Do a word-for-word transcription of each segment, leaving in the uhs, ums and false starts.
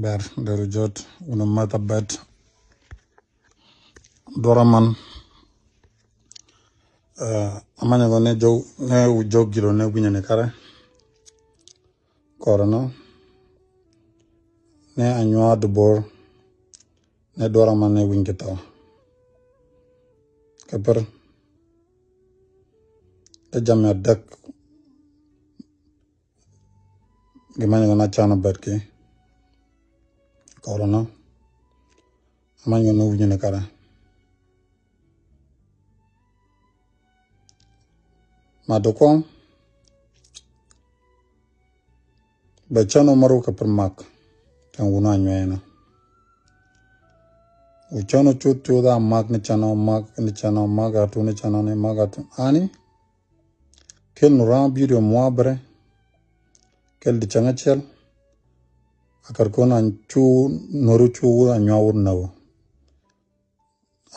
Ber deru jot wunu mata bet. Dora man. Eh, amanya ko ne jo ne u jogilo ne winya ne kare. Koro no ne anywa dubor ne dora man ne winy kito. Keper ke jam ya dek. Gimany ko na chana bet ki. Koro no amany ko ne winy ne kare. Ma do kong bɛ cɛn ɔ mär wä kɛ pär mak. Kɛn wun a nyuɛɛnä wä cɛn ɔ cuth cuth a mak ni cɛn ɔ mak ni cɛn ɔ mak a tu ni cɛn ɔ ni mak a tu ani. Kel nu ram video mua bere. Kel di cɛŋ a cɛl a kar kon a cu nuɔru cu wä a nyua wä na wä.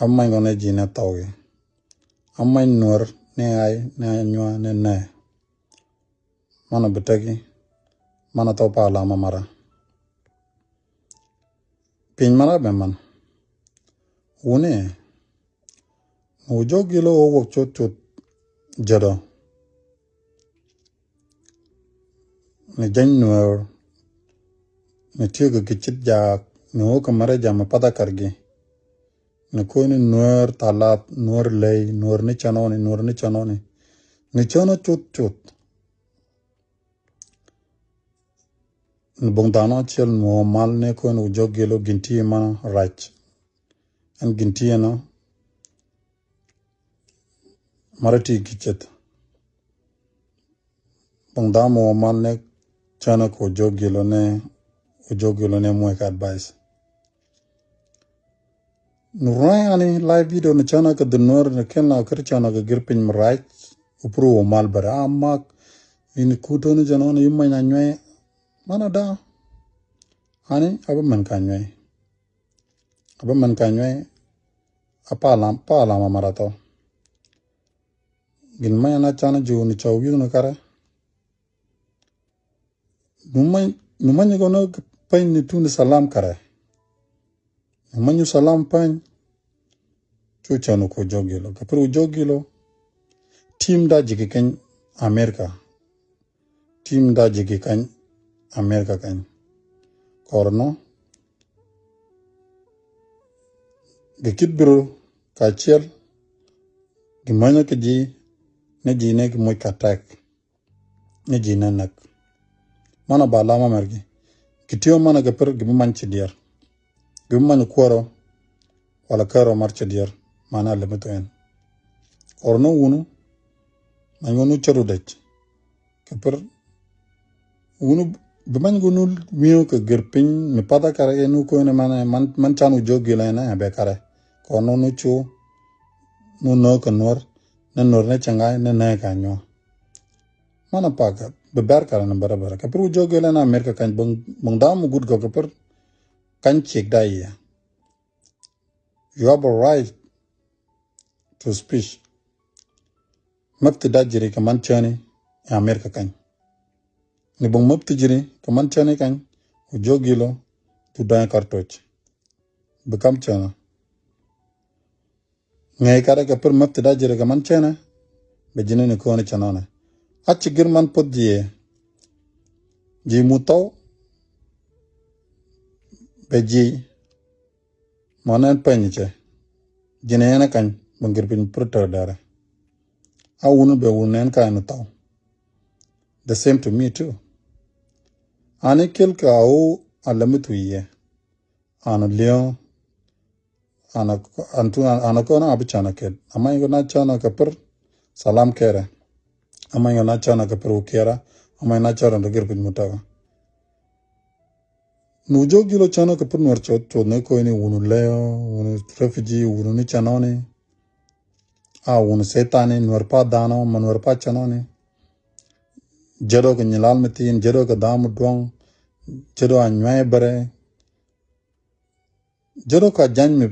A many kɔn ɛ ji̱ nɛ thɔki. A many nuɔr ni ay ni anyua ni nɛ. Manɔ bi tɛki manɔ thɔ pa lama mara. Piny mara bɛ man wuni. Wu jɔk gilɔ wä wok cot cot jɛdɔ. Ni jɛny nuɛɛr ni tiek kɛ kicit jaak ni wä kɛ mɛrɛ jam mi path a kar gi. Ni ko̱ni nuɛɛr thalat nuɛɛr ley nuɛɛr ni cɛnɔni nuɛɛr ni cɛnɔni. Ni cɛnɔ cuth cuth. Ni buŋ dhanɔ acɛl nuɔ mal ni ko̱ni wu jɔk gilɔ gin ti manɔ rac. Ɛn gin ti ɛnɔ mara ti kicit. Buŋ dhamɔ wä mal nɛ cɛnɛ kɛ wä jɔk gilɔ nɛ wä jɔk gilɔ nɛ muɔc kɛ advice. Ni rua̱ny ani live video ni cɛnɛ kɛ dhun nuɔr ni kɛn la kɛ cɛnɛ kɛ gir piny mi rac. Upru wä mal bɛrɛ a mak. Ini kutoni jɛn ɔni imany a nyuɛ. Manɔ da ani a bä mɛn ka nyuɛ. A bä mɛn ka nyuɛ. A pa lam pa lam a mara thɔ. Gin many na can jiw ni cɔw wi̱i̱ ni karɛ. Nu many kɔn pany ni tuni salam karɛ. Nu many salam pany. Cu can ku jogilo kɛ pir ku jogilo. Tim da jiki keny America. Tim da jiki kany America kany. Kɔr nɔ gi kit biro ka ciɛl. Gi manyä kɛ ji ne ji ne gi moc ka tɛk. Ne ji ne näk. Manɔ ba lam America. Gi tiö manɔ kɛ pir gi bi many ci diɛr. Gi bi many kuɔrɔ. Wala kärɔ mar ci diɛr manɔ a lemi thuɛn. Kɔr nɔ wunu. Many wunu cɛ ru dec. Kɛ pir wunu bi many wunu mi̱i̱ kɛ gir piny mi path a karɛ yɛ nu ko̱n man man can wu jok gilɛ nɛ bɛ karɛ. Kɔn nu nu cu nu nä kɛ nuɔr ne nuɔr ne cɛ ŋa̱c ne nɛ ka nyuɔ. Man a pak bi bɛr karɛ ni bɛrɛ bɛrɛ kɛ pir wu jok gilɛ nɛ America kany buŋ dam mi gut gɔk kɛ pir kany ciek da yɛ. You have a right to speech. Mapti da jiri kɛ man cäni ɛ America kany. Ni buŋ mapti jiri kɛ man cäni kany. Wu jok gilo du da̱a̱ kartoc. Bi kam cäna. Ŋäc karɛ kɛ pir mapti da jiri kɛ man cäna. Bɛ jini ni köni cänɔnɛ. A ci gir man poth jiɛ. Ji mu thɔw. Bɛ ji. Mɔ nɛn peny cɛ. Ji̱n ɛn ɛ kany bä ŋir piny pir tɛr dɛrɛ. A wun bɛ wun nɛn ka ɛn thaw. The same to me too. Ani kel ka a wu a lɛmi thu yɛ. An liɛŋ an an tu an kɔn a bi canɛ ket. Amany kɔn a canɛ kɛ pir. Salam kɛrɛ. Amany kɔn a canɛ kɛ pir wu kɛrɛ. Amany na canɛ dɔ ŋir piny mu tɛk. Nu jok gilo cano kɛ pir nuɔr cot cot ni koy ni wunu leo wunu refugee wunu ni canoni. A wunu setani nuɔr pa dano ma nuɔr pa canoni. Jedo kɛ nyilal mi thin jedo kɛ damu duɔŋ. Jedo a nyuay bere. Jedo ka jany mi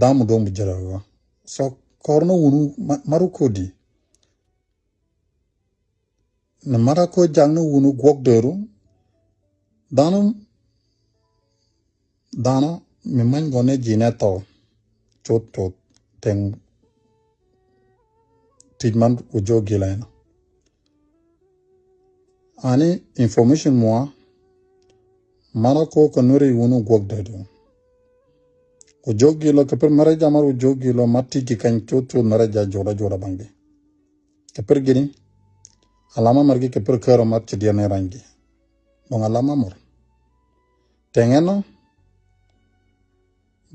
damu duɔŋ bi jedo kɛ. So kɔr ni wunu maru kodi. Ni mara ko jak ni wunu guɔk deru. Dhanɔ Dhanɔ mi many gɔnɛ ji̱ nɛ thɔw cuth cuth tɛŋ tic man wä jiök gilɔ ɛnɔ. Ani information mɔ manɔ ko kɛ Nuɛri wun wä guɔk dee du. Wä jiök gilɔ kɛ pir mɛrɛ jamar wä jiök gilɔ ma tic ki kany cuth cuth mɛrɛ ja jura jura baŋ di. Kɛ pir gini alama mɛr gi kɛ pir kärɔ mat ci diɛn ni rany gi. Bɔŋ alama mɔr. Tɛŋ ɛnɔ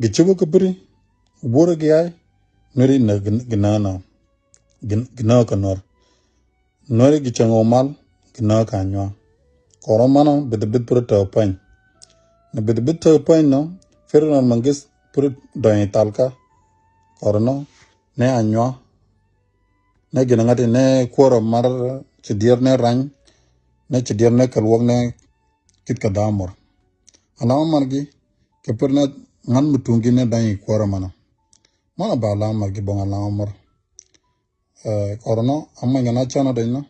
gi cibä kɛ biri wä buɔrɛ gi ay Nuɛri nä gi nä nɔ gi nä kɛ Nuɛr. Nuɛri gi cäŋ wä mal gi nä kɛ Anyuaa. Kɔrɔ manɔ bith bith pir tɛ pany. Nɛ bith bith tɛ pany nɔ fir nɔ mangis pir dɔny thalka. Kɔrɔ nɔ nɛ Anyuaa nɛ gin ŋa̱t inɛ kuɔrɔ mar ci diɛr nɛ rany nɛ ci diɛr nɛ kɛ luɔk nɛ kit kɛ dhamur. Alama man gi kɛ pir nɛ ŋa̱n mi tuŋ gi nɛ da̱ny kuɔrɔ manɔ. Manɔ ba alama man gi bɔŋ alama mur. Kɔrɔ nɔ amany kɛ na canɔ dɛny nɔ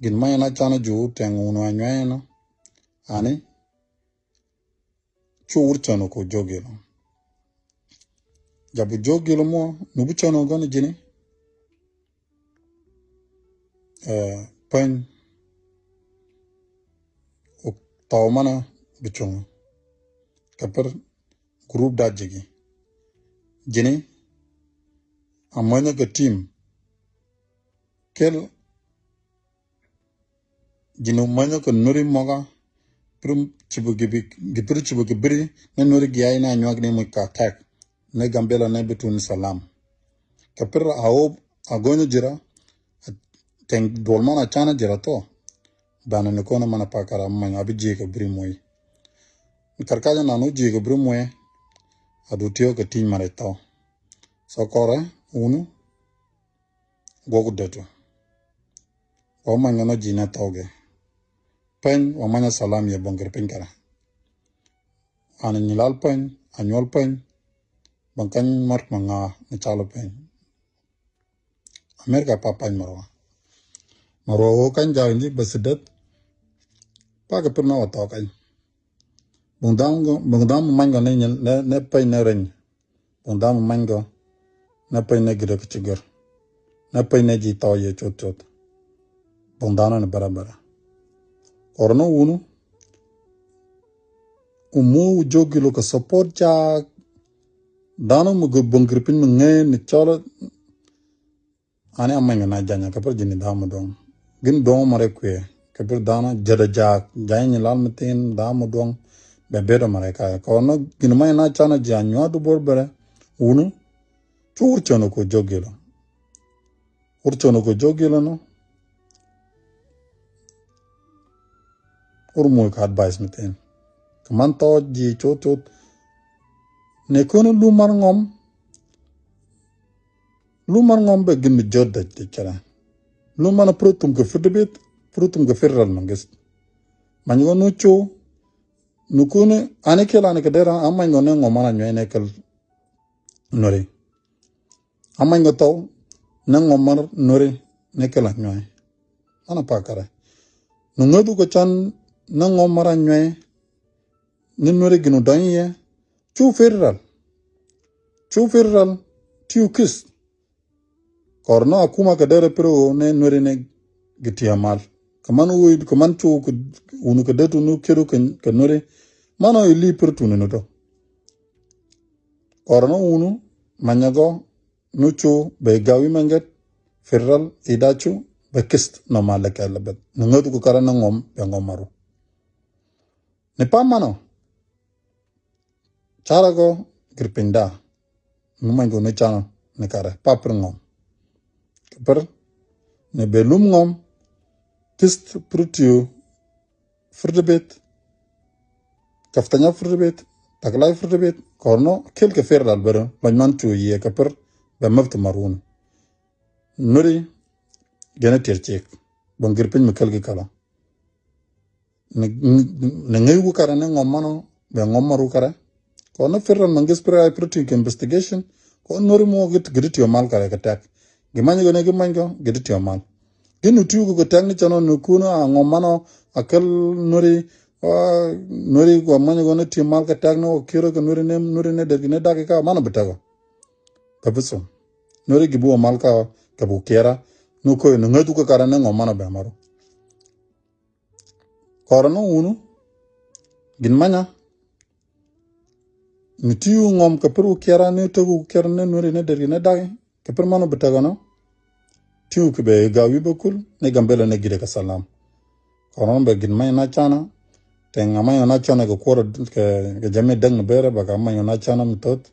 gin many na canɔ ju tɛŋ wun wa nyuɛn nɔ. Ani cu wur cɔn ko jogil. Jabu jogil mɔ nu bu cɔn gɔn jini. Pany u tɔw mana bi cuŋ kɛ pir group da jigi jini. A mɔnyɛ kɛ team kel Jini manyɔ kɛ Nuɛri mɔga pir cibu gibi pir cibu gibi biri ni Nuɛri giai ni Anyuak ni muc ka tɛk ni Gambela ni bitun salam. Kɛ pir a wop a go̱nyɔ jira tɛŋ duɔl man a canɛ jira tɔ. Banɛ ni kɔn man a pakara many a bi jiɛ kɛ biri muc. Karkaja nanu jiɛ kɛ biri muc a du tiɔ kɛ ti̱ny mari tɔ. So kɔrɛ wunu guɔku detu. Wa manyɔ nɔ ji̱ nɛ thɔkɛ. Peny wa manyɔ salam yɛ bɔŋ kir piny kara. An nyi lal peny a nyuɔl peny. Bɔŋ kany mar ma ŋa ni calo peny. Amerika pa pany marwa. Marwa wo kany jaw indi basi det. Pa kɛ pir na wa thɔk kany. Bɔŋ dam bɔŋ dam many gɔ ne peny ne reny. Bɔŋ dam many gɔ nɛ peny nɛ gidä kä ci gör nɛ peny nɛ ji̱ thɔɔ yɛ cuth cuth. Bɔŋ dam nɛ bɛrɛ bɛrɛ kɔr nɔ wunu. Umu jok gilo kɛ support ca dano mi gör bɔŋ gir piny mi ŋee ni cɔlɔ. Ani amany kɛ na janya kɛ pir jini dam mi duɔŋ gin duɔŋ mare kuɛ kɛ pir dano jɛdɛ jaak jany ni lal mi thin dam mi duɔŋ. Bɛ bedo mare kaya kɔn nɔ gin many na cana jany nyuat du bor bɛrɛ wunu. Cu wur cɔn ko jok gilo wur cɔn ko jok gilo nɔ. Wur muc ka advice mi thin kɛ man thɔ ji cot cot. Ne kono lumar ŋɔm Lumar ŋɔm bɛ gin mi jɔt dec ti kɛnɛ. Lumar ni pur thum kɛ fir debit pur thum kɛ federal mangist. Many ɣɔn nu cu nu kuni ani kɛl ani kɛ dera amany ɣɔn ni ŋɔm ana nyuɛy ni kɛl nuri. Amany ɣɔn thɔw ni ŋɔm mar nuri ni kɛl a nyuɛy. Ana pakare nu ŋäthu kɛ can ni ŋɔm mar a nyuɛy. Ni nuri ginu dɔny yɛ cu federal cu federal tiu kis. Kɔr nɔ akuma kɛ derɛ pir ɣöö nɛ nueri nɛ gi tiɛ mal kɛ man ɣöö kɛ man cu wunu kɛ det wunu kiɛdu kɛ nueri. Man ɔ ili pir tuni ni dɔ. Kɔr nɔ wunu manyɛ gɔ nu cu bɛ gawi mɛ ŋet federal ida cu bɛ kist nɔ mal lɛ kɛl lɛ beth ni ŋäth ku karɛ ni ŋɔm bɛ ŋɔm maru. Ni pam manɔ carɛ gɔ gir piny da. Mi many gɔ ni canɔ ni karɛ papir ŋɔm. Kɛ pir ni bɛ lum ŋɔm tist pritio firdibit. Kaftanya firdibit taklay firdibit kɔrnɔ kel kɛ fir dal bärä lɔny man cu yiɛ kɛ pir bɛ mapti marun. Nuri gɛn a tiɛr ciek bä ŋir piny mi käl ki kälä. Ni ŋäc wä kärä ni ŋɔm manɔ bɛ ŋɔm ma ru kärä. Kɔ ni federal mangis pir a pir ti kɛ investigation kɔ nuri mɔ git git ti mal kärä kɛ tɛk. Gi many gɔ ni gi many gɔ git ti mal. Gi nu ti kɛ tɛk ni cɛnɔ ni kun a ŋɔm manɔ a käl nuri Wa nuɛri wa many ɣɔn ni ti mal kɛ tɛk ni wä kiɛrä kɛ nuɛri ni, nuɛri ni dɛr ki ni dak ki ka manɔ bi tɛk ɔ. Bɛ bi thum. Nuɛri gi bi wä mal ka kɛ bi kiɛra. Nu koy ni ŋäth wä kɛ karɛ ni ŋɔ manɔ bɛ maru. Kɔrɛ ni wunu. Gin manya. Mi ti wu ŋɔm kɛ pir wu kiɛra ni tek wu kiɛra ni nuɛri ni dɛr ki ni dak ki. Kɛ pir manɔ bi tɛk ɔnɔ. Ti wu kɛ bɛ gawi bɛ kul ni Gambɛla ni gidɛ kɛ salam. Kɔrɔn bɛ gin many na canɛ. Tɛŋ a many na canɛ kɛ kuɔrɛ kɛ, kɛ jami dek ni berɛ bɛ ka many na canɛ mi thoth.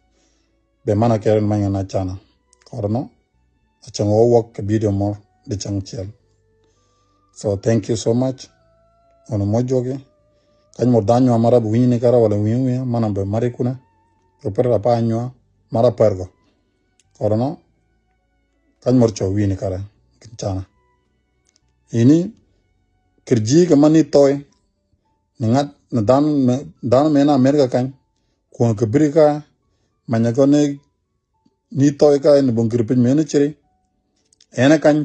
Bɛ manɛ kɛrɛ many na canɛ. Kɔrɔn a cɛŋ wä wɔk kɛ video mɔ di cɛŋ ciɛl. So thank you so much. Wuni mɔ juɔki. Kany mɔ da̱a̱ nyuam mara bi wi̱ny ni kara wala wi̱ny wi̱ny manɛ bɛ mari kunɛ. Kɛ pir ra pa nyuam mara pɛr gɔ. Kɔrɔnɔ. Kany mɔr cɔ wi̱i̱ni karɛ kin canɛ. Ini kir ji̱ kɛ man ni thɔy ni ŋa̱t ni dhan mɛ, dhan mɛ na Amerika kany. Kuɔ̱ŋ kɛ biri ka manyɛ kɔ ni, ni thɔy ka ni bo̱ŋ kir piny mɛ ni ciri. Ɛn ɛ kany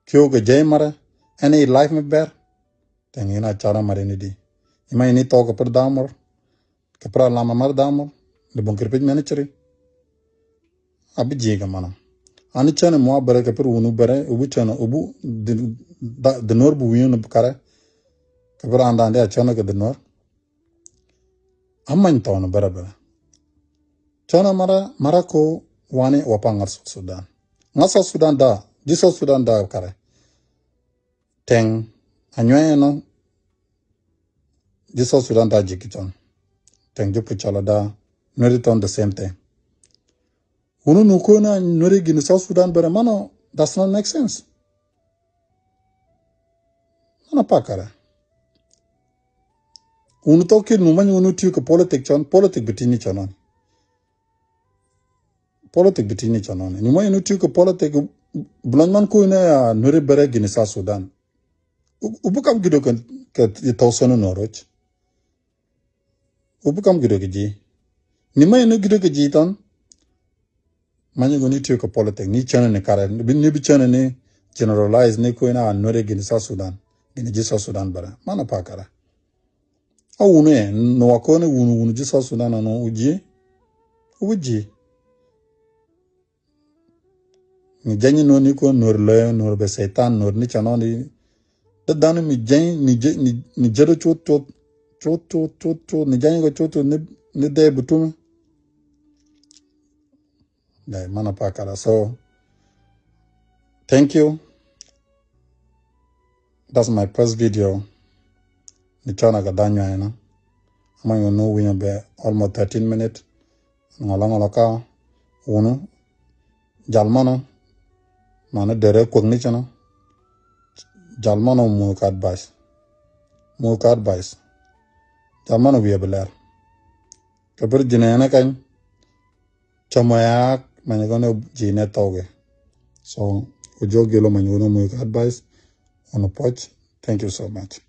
kiɛw kɛ jɛy marɛ ɛn i life mɛ bɛr. Tɛŋ in a canɛ marɛ ni di. Ima ini thɔk kɛ pir dhamɔr. Kɛ pir a lam a mar dhamɔr. Ni bo̱ŋ kir piny mɛ ni ciri. A bi ji̱ kɛ manɔ. Ani cɛn mɔ a bɛrɛ kɛ pir wunu bɛrɛ, ubu cɛn, ubu di, da, di nuɔr bu wi̱i̱n bi karɛ. Kɛ pir an dan di a cɛn kɛ di nuɔr. A many thɔn bɛrɛ bɛrɛ. Cɛn mara, mara ko wani wa pa ŋa̱t South Sudan. Ŋa̱t South Sudan da, ji̱ South Sudan da karɛ. Tɛŋ a nyuɛ ɛnɔ. Ji̱ South Sudan da ji̱ ki thɔn. Tɛŋ ji̱ pu cɔlɔ da. Nuɛri thɔn the same thing. Wunu nu ko na nuɛri gini South Sudan bɛrɛ manɔ, that's not make sense. Manɔ pakarɛ. Wunu thɔ kid nu many wunu tiw kɛ politik cɔn, politik bi tini cɔn ɔn. Politik bi tini cɔn ɔn. Ni many wunu tiw kɛ politik, bulɔny man ko na ya nuɛri bɛrɛ gini South Sudan. U, u bi kam gido kɛ, kɛ thɔ sɔn nu roch. U bi kam gido kɛ ji̱. Ni many nu gido kɛ ji̱ thɔn. Many ɣöö ni tiö kɛ politik, ni cänä ni karɛ, ni bi, ni bi cänä ni generalize ni kuɛ na nuɛri gini South Sudan, gini ji̱ South Sudan bärä. Manɔ pakarɛ. A wunu ɛ, ni wa kɔn ɛ wunu, wunu ji̱ South Sudan nɔ, wunu ji̱. Wunu ji̱. Ni jɛny nuɔr ni kuɛ nuɔr lɛ, nuɔr bɛ seitan, nuɔr ni canɔ ni. Dee dhan mi jɛny, ni jɛ, ni, ni jɛ dee cuth, cuth, cuth, cuth, cuth, cuth, ni jɛny kɛ cuth, cuth, ni, ni dee bi tumɛ. Dai, manɔ pakarɛ. So, thank you. That's my first video. Ni cɔna kɛ dha nyuay na. Ama yun nu winyɛ bɛ almost thirteen minutes. Ŋɔlɔ ŋɔlɔ ka wunu. Jal manɔ. Manɔ derɛ kuek ni cɛnɔ. Jal manɔ mu ka advice. Mu ka advice. Jal manɔ wiɛ bi lɛr. Kɛ bir jinɛ ɛnɛ kany. Cɔmɔ yak many kɔn ji̱ nɛ thɔk ɛ. So ku jɔk gilɔ many wun a muc advice. Wun a puɔc. Thank you so much.